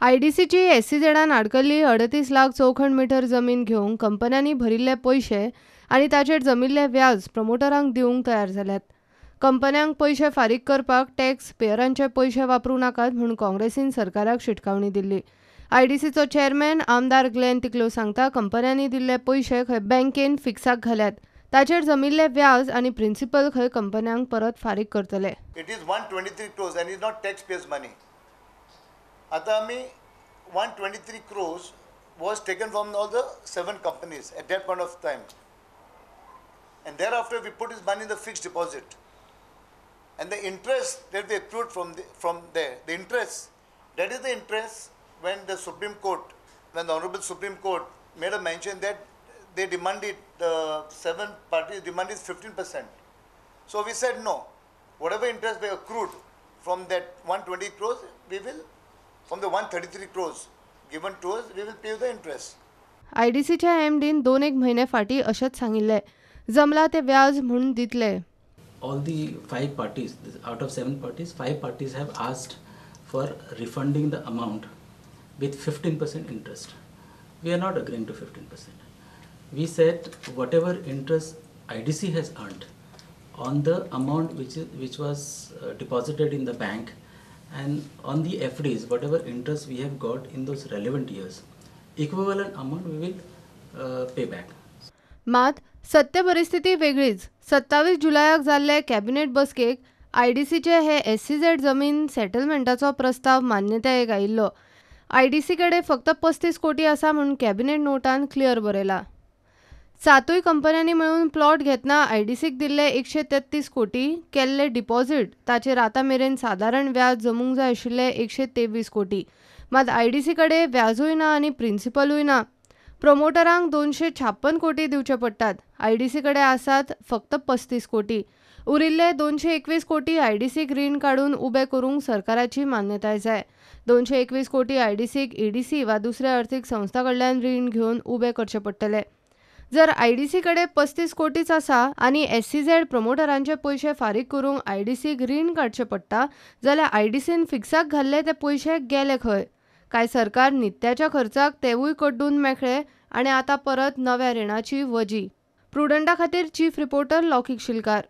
आयडीसीची एसईझेडान आडकल्ली 38 lakh चौखण metre जमीन घेवंक कंपन्यांनी भरिल्ले पयशे आनी ताचेर जमिल्ले व्याज प्रमोटरांक दिवंक तयार जाल्यात. कंपन्यांक पयशे फारीक करपाक टॅक्स पेयरांचे पयशे वापरूं नाकात म्हूण काँग्रेसीन सरकाराक शिटकावणी दिल्ली. आयडीसीचो चेअरमॅन आमदार ग्लॅन तिकलो सांगता, कंपन्यांनी दिल्ले पयशे खंय बँकेन फिक्साक घाल्यात, ताचेर जमिल्ले व्याज आनी प्रिन्सिपल खंय कंपन्यांक परत फारीक करतले. It is 123 crores and is not tax payers money. आतां आमी 123 crores was taken from all the 7 companies at that point of time, and thereafter we put this money in the fixed deposit, and the interest that we accrued from there, the interest, that is the interest when the Supreme Court, when the Honorable Supreme Court made a mention that they demanded, the 7 parties demanded 15%. So we said no, whatever interest we accrued from that 120 crores, we will, from the 133 crores given to us, we will pay the interest. आयडीसीच्या एमडीन 2-1 म्हयने फाटीं अशेंच सांगिल्लें, जमला ते व्याज म्हूण दितले. All the 5 parties, out of 7 parties, 5 parties have asked for refunding the amount with 15% interest. We are not agreeing to 15%. We said whatever interest IDC has earned on the amount which was deposited in the bank and on the FDs, whatever interest we have got in those relevant years, equivalent amount we will pay back. मात सत्य परिस्थिती वेगळीच. 27 जुलयाक जाल्ले cabinet बसकेक आयडीसीचे हे SEZ जमीन सेटलमेंटाचो प्रस्ताव मान्यतायेक आयिल्लो. आयडीसी कडेन फक्त 35 कोटी आसा म्हूण कॅबिनेट नोटान क्लियर बरयला. 7 कंपन्यांनी मेळून प्लॉट घेतना आयडीसीक दिल्ले 133 कोटी केल्ले डिपॉझिट ताचेर आतां मेरेन सादारण व्याज जमूंक जाय आशिल्ले 123 कोटी. मात आयडीसी कडेन व्याजूय ना आनी प्रिन्सिपलूय ना. प्रमोटरांक 256 कोटी दिवचे पडटात. आयडीसी कडेन आसात फक्त 35 कोटी. उरिल्ले 221 कोटी आयडीसीक रीण काडून उबे करूंक सरकाराची मान्यताय जाय. 221 कोटी आयडीसीक ईडीसी वा दुसऱ्या अर्थीक संस्था कडल्यान रीण घेवन उबे करचे पडटले. जर आयडीसी कडेन 35 कोटीच आसा आनी एसईझेड प्रमोटरांचे पयशे फारीक करूंक आयडीसीक रीण काडचें पडटा जाल्यार आयडीसीन फिक्साक घाल्ले ते पयशे गेले खंय? काय सरकार नित्याच्या खर्चाक तेवूय कड्डून मेकळे आनी आतां परत नव्या रिणाची वजी. प्रुडंटा खातीर चीफ रिपोर्टर लौकिक शिलकार.